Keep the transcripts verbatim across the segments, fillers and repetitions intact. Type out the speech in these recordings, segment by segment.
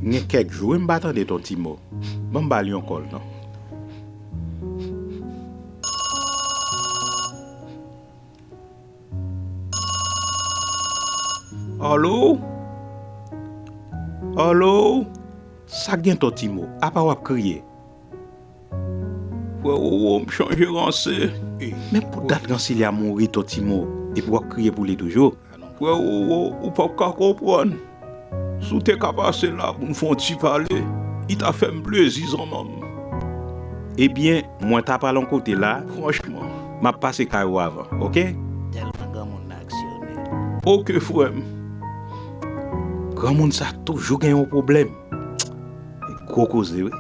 Gen kèk jou wi m pa tande Ton Timo. Ban m ba l yon kòl non. Alo? Alo? Sa k gen Ton Timo? Apa w ap kriye? Frè Wowo, m chanje ranse. Men pou dat ranse li a mouri Ton Timo, epi w ap kriye pou li toujou? Frè Wowo, ou p ap ka konprann. Si w te ka pase la pou n fè yon ti pale, li ta fè m plezi zanmanm. Ebyen, mwen ta pral yon kote la. Franchman. M ap pase kay ou avan, oke? Tèlman granmoun nan aksyonè. Oke, frè m. Granmoun sa toujou gen yon pwoblèm. Gwo koze, wi.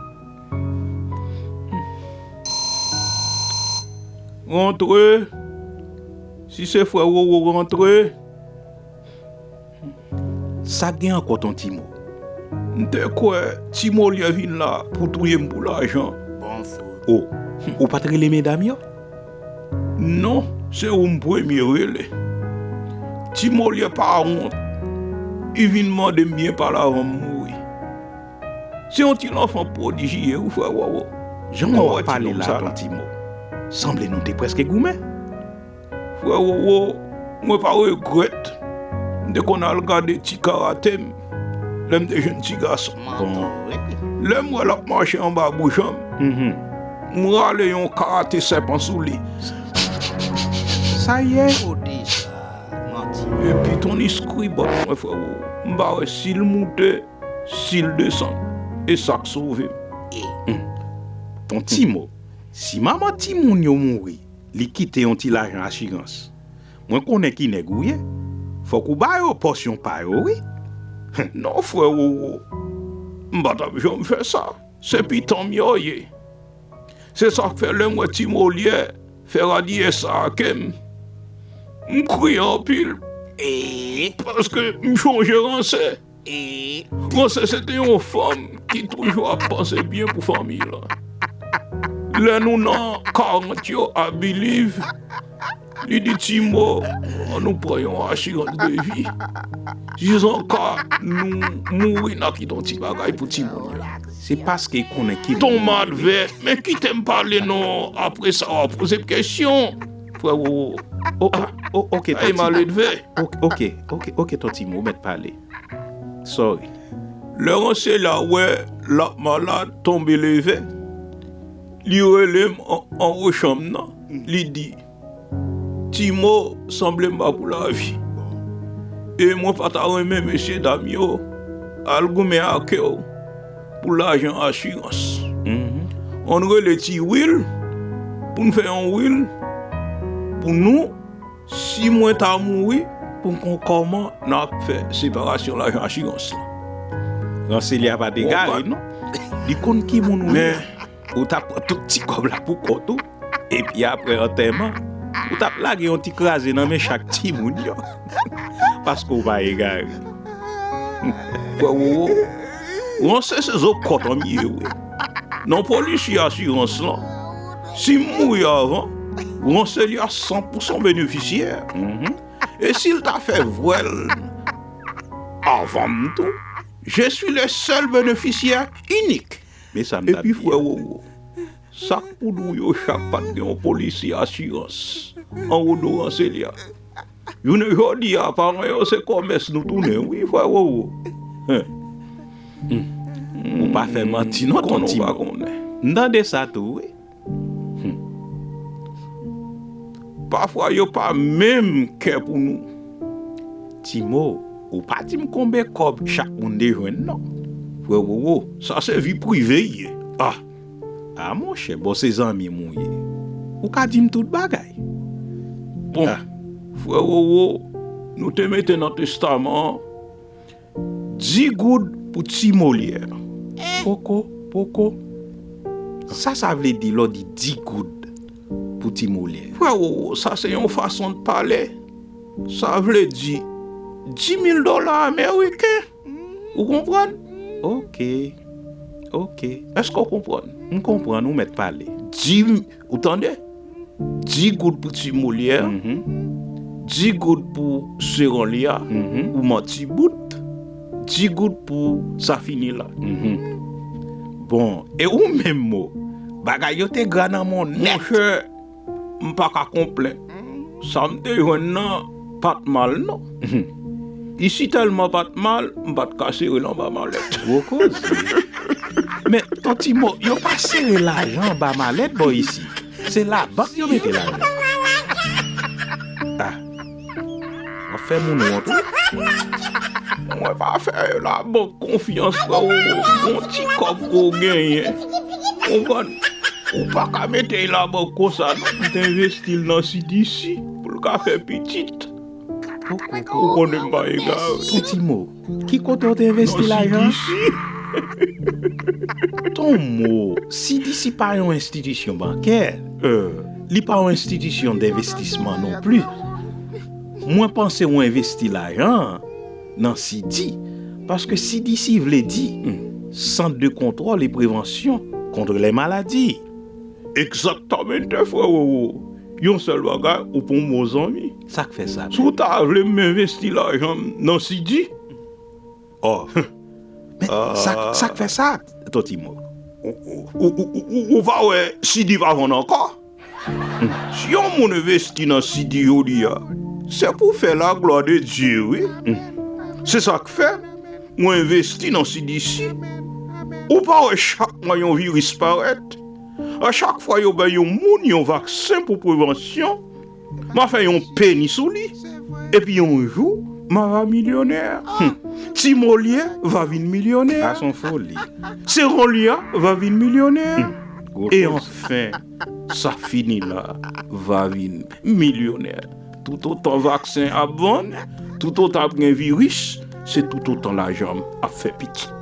Rantre. Si se frè Wowo, rantre. Sa k gen ankò Ton Timo? M te kwè Timolyè vin la pou touye m pou lajan. Bon fout. O, ou pa t rele medam yo? Non, se ou m premye rele. Timolyè pa wont. Li vin mande m byen pale avan m mouri. Se yon ti lanfan pwodij li ye, wi, frè Wowo. Jan w ap pale la, Ton Timo, sanble nou te prèske goumen. Frè Wowo, mwen pa regrèt. M te konn al gade ti karate m lè m te jèn ti gason. Bon. Lè m wè l ap mache anba bouch an m, m rale yon karate sèpan sou li. Sa ye? Epi Tony Skribòt mwen, frè Wowo, m pa wè si l moute, si l desann. E sa k sove m. Ton Timo, si manman timoun yo mouri, li kite yon ti lajan asirans. Mwen konnen ki nèg ou ye. Fòk ou ba yo pòsyon pa yo, wi. Non, frè Wowo. M pa t ap janm fè sa. Se pitan m yo ye. Se sa k fè lè m wè Timolyè fè radiyè sa a ke m, m kriye anpil. Paske m chonje ranse. Ranse se te yon fanm ki toujou ap panse byen pou fanmi l. Lè nou nan karant yo, I believe, li di Timo, ann nou pran yon asirans de vi. Jis an ka nou mouri, n a kite yon ti bagay pou timoun yo. Se paske l konnen ki... Ton Madvè, men kite m pale non, apre sa w a poze m kesyon, frè Wowo. O, o, o, oke, Ton Timo. Oke, oke, oke, oke, Ton Timo, ou mèt pale. Sorry. Lè Ransela wè l ap malad, tonbe leve, li rele m an, anwo chanm nan, li di, Timo, sanble m pa pou lavi. E mwen pa ta renmen mesyedam yo al goumen ak yo pou lajan asirans. Ann rele Ti Wil pou n fè yon wil pou nou. Si mwen ta mouri, pou n konn kòman n ap fè separasyon lajan asirans lan. Ransela pa t egare, non. Li konn ki moun ou ye. Ou t ap pran tout ti kòb la pou kont ou. Epi apre antèman, ou t ap lage yon ti kraze nan men chak timoun yo. Paske w pa egare. Frè Wowo, Ranse se zo kòtòm li ye, wi. Nan polisi asirans lan, si m mouri avan, Ransela san pousan benefisyè. E si l ta fè vwèl avan m tou, je suis le seul bénéficiaire unique. Epi, frè Wowo, sa k pou di w yo chak pa t gen yon polisi asirans anwo do Ransela. Jounen jodi a, paran yo se kòmès nou tounen, wi, frè Wowo. Ou pa fè manti non, Ton Timo. M tande sa tou, wi. Pafwa, yo pa menm kè pou nou. Timo, ou pa di m konbe kòb chak moun te jwenn, non. Frè Wowo, sa se vi prive l ye. Ah! A, monchè, bon, se zanmi m ou ye. Ou ka di m tout bagay. Bon, frè Wowo, nou te mete nan testaman an, di goud pou Ti Molyè. Poko, poko. Sa sa vle di lè w di di goud pou Ti Molyè? Frè Wowo, sa se yon fason de pale. Sa vle di di mil dola ameriken. Ou konprann? Oke. Oke. Èske w konprann? M konprann, ou mèt pale. Di, ou tande? Di goud pou Ti Molyè. Mhm. Di goud pou se Ronly a, ou manti bout. Di goud pou sa fini la. Bon, e ou menm, Mo, bagay yo te gra nan men w nèt. Monchè, m pa ka konplent. Sa m te jwenn nan pa t mal non. Isi tèlman pa t mal, m pa t ka sere l anba malèt. Gwo koze. Men, Ton Timo, yo pa sere lajan anba malèt bò isi. Se labank yo mete lajan. Ah. W ap fè moun wont, wi. Mwen pa fè labank konfyans, frè Wowo. Gon ti kòb ke w genyen, konprann, ou pa ka mete l labank konsa non. M te envesti l nan C D C pou l ka fè pitit. Ou konnen m pa egare. Ton Timo, ki kote w te envesti lajan? Nan C D C. Ton Mo, C D C pa yon enstitisyon bankè. Li pa yon enstitisyon denvestisman non pli. Mwen panse w envesti lajan an nan C D, paske C D C vle di Sant de Kontwòl e Prevansyon kont lè Maladi. Egzaktamente, frè Wowo. Yon sèl bagay, ou pa yon bon zanmi. Sa k fè sa? Si w ta vle m envesti lajan m nan C D, oh, men sa, sa k fè sa, Ton Timo? Ou, ou, ou, ou, ou, ou pa wè C D pa vann ankò? Si yon moun envesti nan C D jodi a, se pou fè laglwa de Dye, wi. Se sa k fè mwen envesti nan C D C. Ou pa wè chak mwa yon viris parèt? A chak fwa yo bay yon moun yon vaksen pou prevansyon, m a fè yon peni sou li. Epi yon jou, m a va milyonè. Ti Mo l ye va vin milyonè. Sa se yon foli. Se Ronly a va vin milyonè. E anfen, sa fini la va vin milyonè. Toutotan vaksen ap vann, toutotan ap gen viris, se toutotan lajan m ap fè pitit.